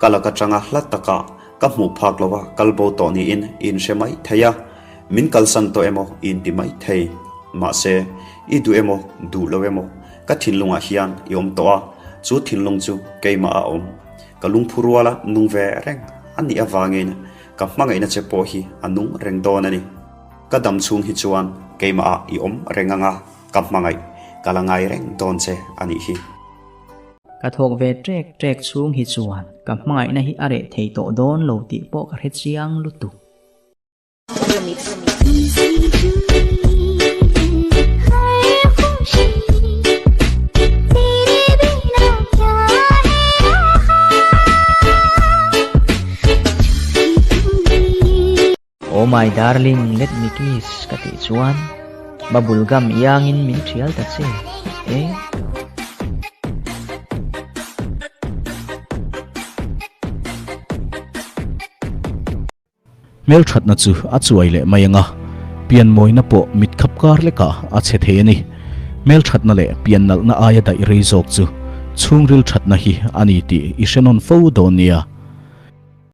Ka lak atanga hla takah ka hmuh phak lova kal bo tawh niin i inhre mai thei a, min kalsan tawh emaw i inti mai thei. Mahse, i duh emaw duh lo emaw ka thinlungah hian i awm tawh a, chu thinlung chu keimah a awm. Ka lungphu ruala nung ve reng a nih avangin ka hmangaihna che pawh hi a nung reng dawn a ni. Ka dam chhung hi chuan keimah ah i awm reng anga ka hmangaih ka la ngai reng dawn che a nih hi. Ka thawk ve trek trek chhung hi chuan ka hmangaihna hi a reh thei tawh dawn lo tih pawh ka hre chiang lutuk. Oh my darling let me kiss ka tih chuan bubble gum iangin min thial ta che e. Hmelthatna chu a chuai leh mai anga, pianmawina pawh mit khap kar lekah a chhe thei a ni. Hmelthatna leh piannalhna aia daih rei zawk chu chhungril thatna hi a ni tih i hre nawn fo dawn nia.